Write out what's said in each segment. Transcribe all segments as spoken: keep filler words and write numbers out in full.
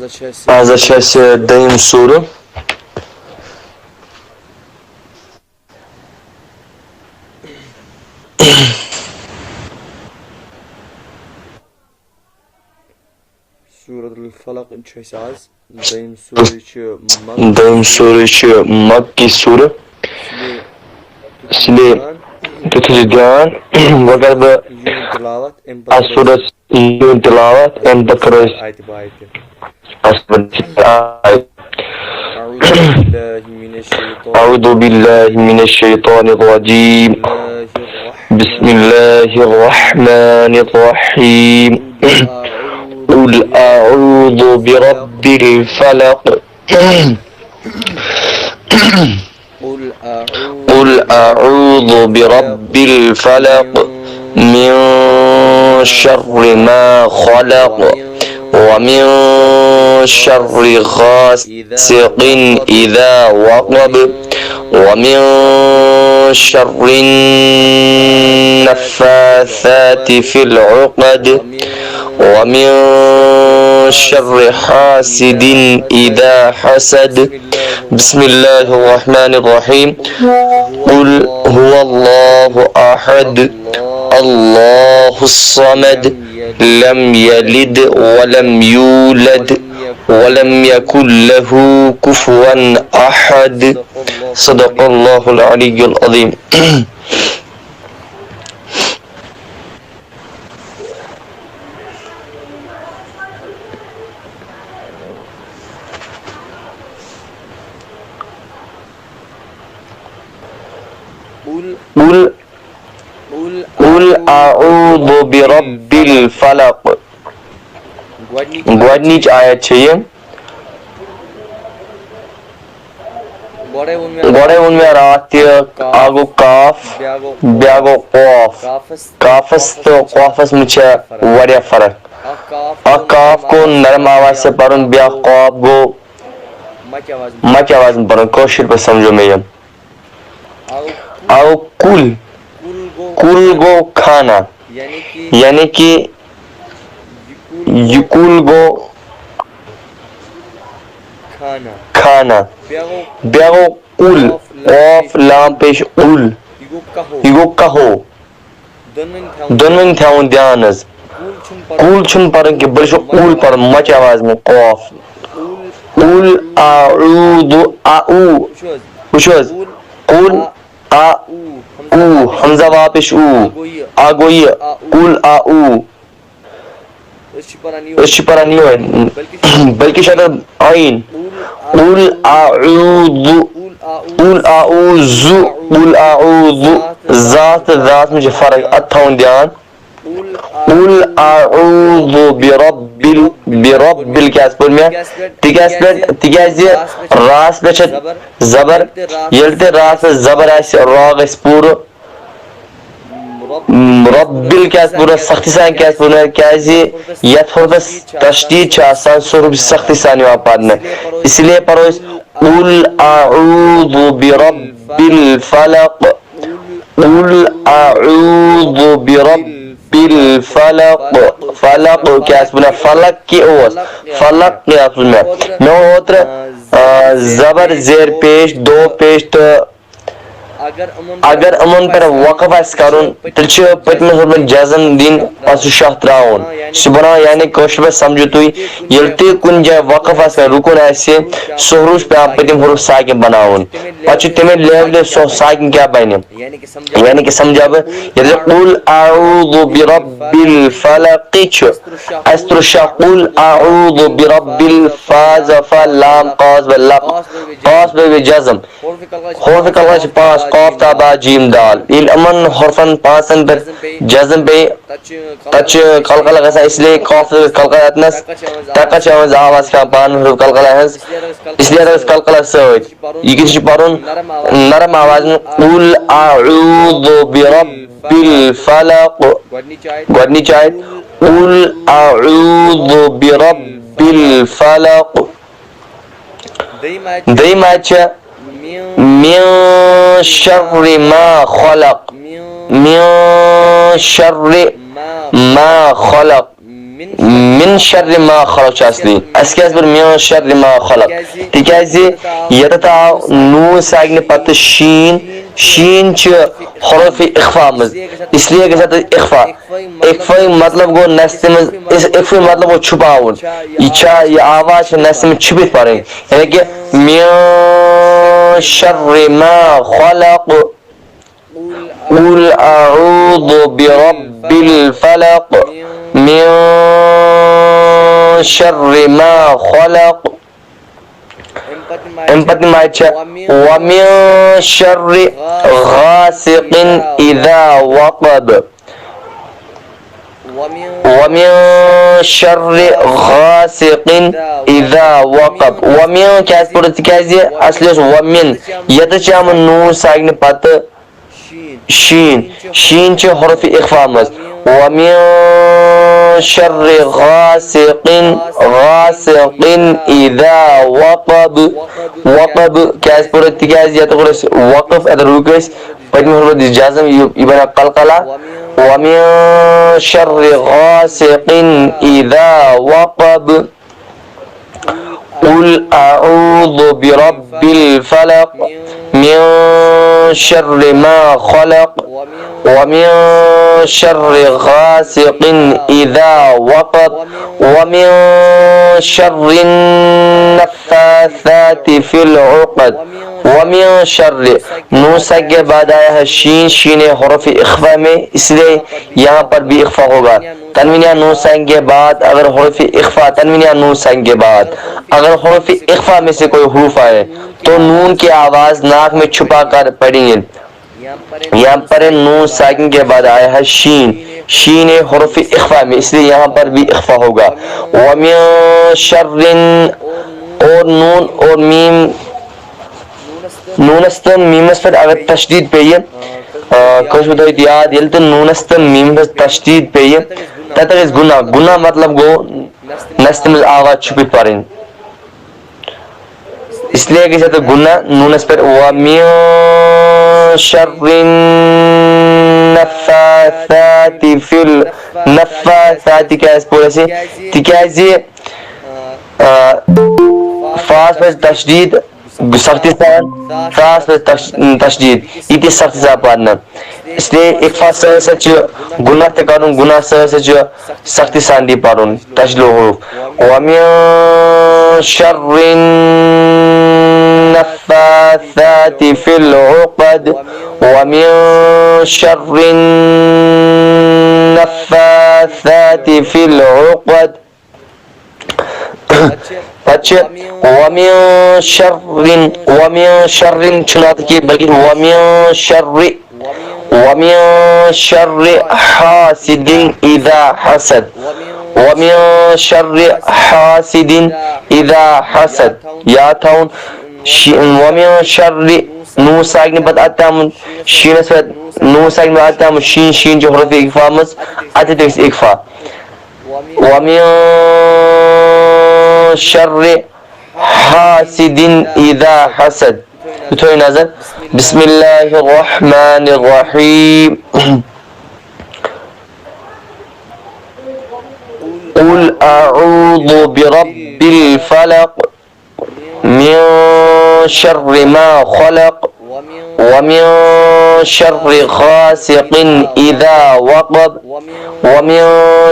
آز چھِ اَسہِ دوٚیِم سوٗرٕ۔ سورة الفلق چھُ اَسہِ آز۔ دوٚیِم سورہ چھُ مکی۔ دوٚیِم سورہ چھُ مکی سورہ۔ اس لیے تُہۍ تھٲیِو دھیان، وۄنۍ کَرٕ بہٕ یِہُنٛد تِلاوت، اَمہِ پتہٕ اَتھ سورس یِہُنٛد تِلاوت، اَمہِ پتہٕ کَرو أسۍ آیتہِ بایتہِ۔ اَتھ سورس أعوذ باللہ من الشیطان الرجیم۔ بسم اللہ الرحمن الرحیم۔ قل اعوذ برب الفلق۔ قل اعوذ برب الفلق، من شر ما خلق، ومن شر غاسق إذا وقب، ومن شر النفاثات في العقد، ومن شر حاسد إذا حسد۔ بسم الله الرحمن الرحيم۔ قل هو الله أحد، الله الصمد، لم يلد ولم يولد، ولم يكن له كفوا أحد۔ صدق الله العلي العظيم۔ قل، قل اعوذ برب الفلق۔ گۄڈنِچ آیت چھِ یہِ۔ گۄڈے ووٚن مےٚ راتھ تہِ، اکھ گوٚو کاف، بیٛاکھ گوٚو قوف۔ کافس تہٕ قوفس منٛز چھےٚ واریاہ فرق۔ اکھ کاف گوٚو نرم آوازِ سۭتۍ پرُن، بیٛاکھ قوف گوٚو مۄچہِ آوازِ منٛز پرُن۔ کٲشِر پٲٹھۍ سمجھو مےٚ یہِ۔ او کُل۔ کُل گوٚو خانہ۔ یعنی کہِ یہِ کُل گوٚو خانہ۔ بیٛاکھ گوٚو قُل۔ قاف لام پیش قُل۔ یہِ گوٚو کہو۔ دۄنوٕنۍ تھاوُن دھیان حظ۔ کُل چھُنہٕ پَرُن کینٛہہ، بٔلۍ چھُ قُل پَرُن، مۄچہِ آوازِ منٛز قاف۔ قُل اعوذ، اَ، اُ۔ وٕچھِو حظ۔ قُل اَ، اُ۔ ہمزہ واپس اُ۔ اَ گوٚو یہِ۔ قُل اَ، اُ۔ أسۍ چھِ پَران یِہوٚے۔ بلکہِ چھِ اَتھ عین۔ قُل اعوذ۔ قُل اعوذ۔ قُل اعوذ۔ ذات تہٕ ذات منٛز چھِ فرق۔ اَتھ تھاوُن دھیان۔ قُل اعوذ برب ال-، برب ال-، کیٛاہ حظ پوٚر مےٚ؟ تِکیٛازِ پٮ۪ٹھ، تِکیٛازِ راس پٮ۪ٹھ چھِ زبر، ییٚلہِ تہِ راس پٮ۪ٹھ زبر آسہِ، را گژھِ پوٗرٕ۔ رب ال کیٛازِ پوٚر مےٚ؟ سختی سان کیٛازِ پوٚر مےٚ؟ کیٛازِ یَتھ حرفَس تشدیٖد چھِ آسان، سُہ حرف چھِ سختی سان یِوان پَرنہٕ۔ اسی لیے پَرو أسۍ قُل اعوذ برب الفلق۔ قُل اعوذ برب الفلق۔ فلق کیٛاہ حظ پوٚر مےٚ؟ فلق کہِ اوس۔ فلق کیٛاہ حظ پوٚر مےٚ؟ مےٚ ووٚن اوترٕ، آ، زبر زیر پیش، دو پیش تہٕ اگر یِمَن پٮ۪ٹھ وقف آسہِ کَرُن، تیٚلہِ چھِ پٔتمہِ حرفَن جزم دِنۍ، پَتہٕ سُہ شاہ ترٛاوُن۔ سُہ بَناوان، یعنی کٲشِر پٲٹھۍ سَمجھِو تُہۍ، ییٚلہِ تہِ کُنہِ جایہِ وقف آسہِ کَرُن، رُکُن آسہِ، سُہ حرف چھُ پٮ۪وان پٔتِم حرف ساکِن بَناوُن۔ پَتہٕ چھُ تَمے لیولہِ سُہ ساکِن کیٛاہ بَنہِ۔ یعنی کہِ سَمجھاو بہٕ، ییٚلہِ قُل اعوذ برب الفلق چھُ، اَسہِ ترٛوو شاہ قُل اعوذ برب الفاظ، فا لام قاف بہ لق، قاف بہ جزم۔ حروف قلقلہ چھِ پانٛژھ، قاف، تا، با، جیم، دال۔ ییٚلہِ یِمَن حرفَن پانٛژَن پٮ۪ٹھ جزم پیٚیہِ، تَتہِ چھِ قلقلہ گژھان، اس لیے قاف قلقلہ اَتنَس تَتہِ چھِ یِوان آواز کھٮ۪وان پانہٕ حروف قلقلہ ہٕنٛز، اس لیے اگر أسۍ قلقلہ سۭتۍ۔ یہِ کِتھ چھُ پَرُن؟ نرم آواز منٛز، قُل اعوذ برب الفلق۔ گۄڈٕنِچ آیت، قُل اعوذ برب الفلق۔ دوٚیِم آیت چھےٚ، من شر ما خلق، من شر ما خلق۔ من شر ما خلق چھُ اصلی۔ اَسہِ کیٛازِ پوٚر من شر ما خلق؟ تِکیٛازِ ییٚتٮ۪تھ آو نوٗن ساکنہِ پتہٕ شیٖن، شیٖن چھِ حروف اخفا منٛز، اس لیے گژھِ اَتھ اخفا۔ اخفا مطلب گوٚو نستہِ منٛز، اس اخفا مطلب گوٚو چھُپاوُن۔ یہِ چھا، یہِ آواز چھِ نستہِ منٛز چھُپِتھ پَرٕنۍ۔ یعنی کہِ من شر ما خلق۔ قل أعوذ برب الفلق، من شر ما خلق۔ اَمہِ پتہٕ ما چھِ ومن شر غاسق إذا وقب۔ ومن شر غاسق إذا وقب۔ ومن کیٛازِ پوٚر؟ تِکیٛازِ اصلی اوس ومن۔ ییٚتٮ۪تھ چھِ آمُت نوٗن ساکنہِ پتہٕ شیٖن۔ شیٖن چھِ حروف اخفا منٛز۔ ومن شر غاسق، غاسق إذا وقب۔ وقب کیٛازِ پوٚر؟ تِکیٛازِ ییٚتٮ۪تھ کوٚر اَسہِ وقف، اَتٮ۪تھ رُکۍ أسۍ۔ پٔتمہِ حرفس دِژ جزم، یہِ، یہِ بنیو قلقلہ۔ ومن شر غاسق إذا وقب۔ قل أعوذ برب الفلق، من شر ما خلق، ومن شر غاسق إذا وقب، ومن شر النفاثات في العقد، ومن شر، نون ساکن کے بعد آیا ہے شین، شین حروف اخفا میں، اس لیے یہاں پر بھی اخفا ہوگا۔ تنوین یا نون ساکن کے بعد اگر حروف اخفا، تنوین یا نون ساکن کے بعد اگر حروف اخفا میں سے کوئی حروف آئے تو نون کی آواز ناک میں چھپا کر پڑھیں۔ یہاں پر نون ساکن کے بعد آیا ہے شین، شین حروف اخفا میں، اس لیے یہاں پر بھی اخفا ہوگا۔ ومن شر، اور نون اور میم، نونس تہٕ میٖمس پٮ۪ٹھ اگر تشدیٖد پیٚیہِ، آ، کٲنٛسہِ ما تھٲوِو تُہۍ یاد، ییٚلہِ تہِ نوٗنس تہٕ میٖمس پٮ۪ٹھ تشدیٖد پیٚیہِ، تتٮ۪تھ گژھِ گُناہ۔ گُناہ مطلب گوٚو نستہِ منٛز آواز چھُپِتھ پرٕنۍ۔ اس لیے گژھِ یتٮ۪تھ گُناہ نوٗنس پٮ۪ٹھ، ومن شر النفاثات في ال-، نفاثات کیٛازِ پوٚر اَسہِ؟ تِکیٛازِ، آ، فاس پٮ۪ٹھ تشدیٖد سختی سان، فاس پٮ۪ٹھ تش-، تشدیٖد، یہِ تہِ سختی سان پرنہٕ۔ اس لیے اخفا سۭتۍ سۭتۍ چھُ گُناہ تہِ کرُن، گُناہ سۭتۍ سۭتۍ چھُ سختی سان تہِ پرُن تشدیٖد حروف۔ ومن شر النفاثات في العقد، ومن شر النفاثات في العقد۔ پتہٕ چھِ ومن شر، ومن شر چھُنہٕ اَتھ کینٛہہ، بلکہِ ومن شر، ومن شر حاسد اذا حسد، ومن شر حاسد اذا حسد۔ یاد تھاوُن، شی-، ومن شر، نون ساکنہِ پتہٕ اَتہِ تام، شیٖنس پٮ۪ٹھ نون ساکنہِ پتہٕ اَتہِ تام، شیٖن، شیٖن چھُ حروف اخفا منٛز، اَتہِ تہِ گژھِ اخفا۔ ومن شر حاسد اذا حسد۔ یہِ تھٲیِو نظر۔ بسم الله الرحمن الرحيم۔ قل أعوذ برب الفلق، من شر ما خلق، ومن شر غاسق إذا وقب، ومن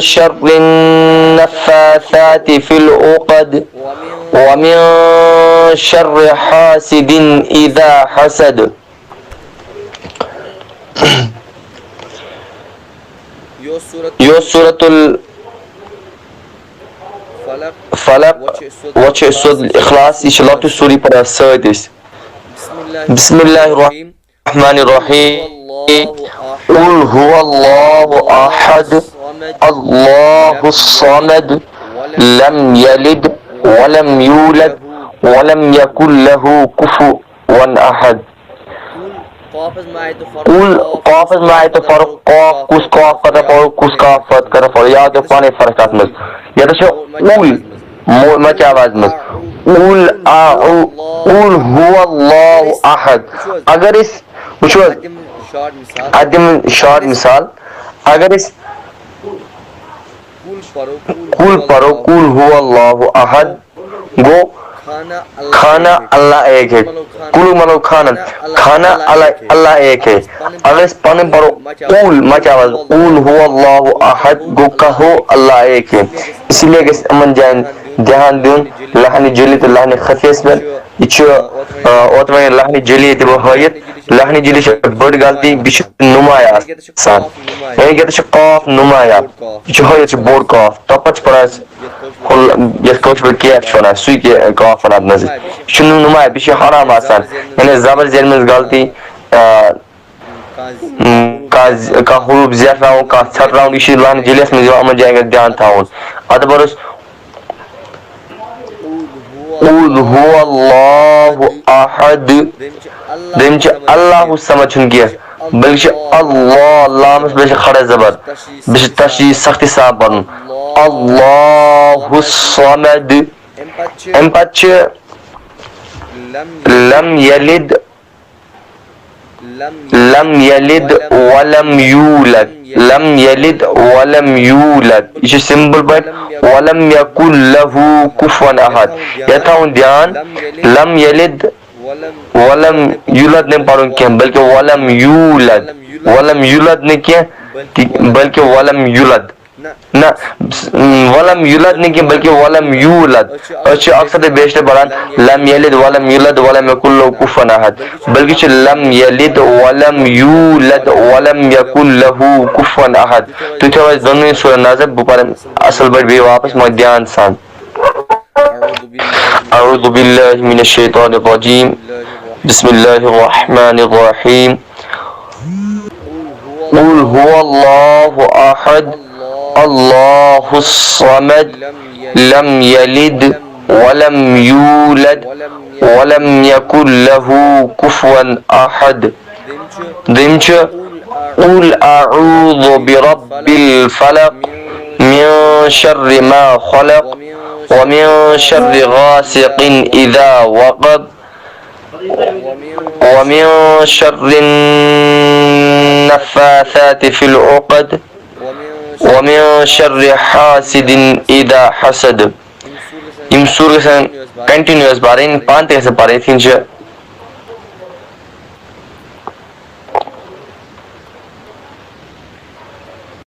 شر النفاثات في العقد، ومن شر حاسد إذا حسد۔ یہِ اوس سورة الفلق، وۄنۍ چھِ أسۍ سورة الاخلاص، یہِ چھِ لۄکٹہِ سورٕے پَران سۭتۍ أسۍ۔ بسم الله الرحمن الرحيم۔ قل هو الله أحد، الله الصمد، لم يلد ولم يولد، ولم يكن له كفوا أحد۔ قل، قافس ما آیہِ تہٕ فرق، قاف، کُس قاف پتہٕ پَرو، کُس قاف پتہٕ کَرو پَرو، یاد تھٲیِو پانَے فرق اَتھ منٛز۔ یَتَس چھُ قل، مو-، مَچہِ آواز منٛز۔ قل أعو-، قل هو الله أحد۔ اگر أسۍ وٕچھو حظ، اَتھ دِمہٕ شارٹ مثال۔ اگر أسۍ کُل پرو قل هو الله احد، گوٚو کھانا اللہ ایک ہے۔ کُلُک مطلب کھانا، کھانا اللہ، اللہ ایک ہے۔ اگر أسۍ پنٕنۍ پرو قل، مچ آواز، قل هو الله احد، گوٚو کہو اللہ ایک ہے۔ اسی لیے گژھِ یِمن جاین دھیان دیُن، لحنِ جلی تہٕ لحنِ خفیس پٮ۪ٹھ۔ یہِ چھُ، آ، اوترٕ وۄنۍ لحنِ جلی تہِ وۄنۍ ہٲیِتھ۔ لحنِ جلی چھِ بٔڑ غلطی، بیٚیہِ چھِ نُمایاں آسان۔ یعنی کہِ ییٚتہِ چھُ قاف نُمایاں، یہِ چھُ ہٲیِتھ، چھُ بوٚڑ قاف۔ تَتھ پَتہٕ چھِ پَران أسۍ ہُہ، یَتھ کٲشِر پٲٹھۍ کیف چھِ وَنان، سُے کہِ قاف وَنان اَتھ منٛز۔ یہِ چھُنہٕ نُمایاں، بیٚیہِ چھُ یہِ حرام آسان۔ یعنی زبر زیرِ منٛز غلطی، آ، کانٛہہ ز-، کانٛہہ حروٗف زیٹھراوُن، کانٛہہ ژھٹراوُن، یہِ چھُ لحنِ جلیَس منٛز یِوان، یِمَن جایَن گژھِ دھیان تھاوُن۔ اَدٕ پَرو أسۍ قل هو الله احد۔ دوٚیِم چھِ اللہ الصمد چھُنہٕ کینٛہہ، بلکہِ چھِ اللہ، لامَس پٮ۪ٹھ چھِ کھڑا زبر، بیٚیہِ چھِ تشدیٖد سختی سان پَرُن۔ الله الصمد۔ اَمہِ پَتہٕ چھِ لم یلد، لم یلد ولم یولد، لم یلد ولم یولد۔ یہِ چھُ simple پٲٹھۍ، ولم یکن لہ کفوا احد۔ یتھ تھاوُن دھیان، لم یلد ولم یولد نہٕ پرُن کینٛہہ، بلکہِ ولم یولد، ولم یولد نہٕ کینٛہہ، تہِ-، بلکہِ ولم یولد۔ نہ، ولم یولد نہٕ کینٛہہ، بلکہِ ولم یولد۔ أسۍ چھِ اکثر تہٕ بیشتر پران، لم یلد ولم یولد ولم یکن لہ کفوا احد، بلکہِ چھُ لم یلد ولم یولد ولم یکن لہ کفوا احد۔ تُہۍ تھٲیِو اَسہِ دۄنوٕنی سورن نظر، بہٕ پرٕ اصل پٲٹھۍ بیٚیہِ واپس، مگر دھیان سان۔ أعوذ بالله من الشيطان الرجيم. بسم الله الرحمن الرحيم. قل هو الله أحد، الله الصمد، لم يلد ولم يولد، ولم يكن له كفوا أحد. دوٚیِم چھُ، قل أعوذ برب الفلق، من شر ما خلق، ومن شر غاسق إذا وقب، ومن شر النفاثات في العقد، ومن شر حاسد إذا حسد. یِم سورٕ گژھن continuous پَرٕنۍ، پانہٕ تہِ گژھن پَرٕنۍ، یِتھ کٔنۍ چھِ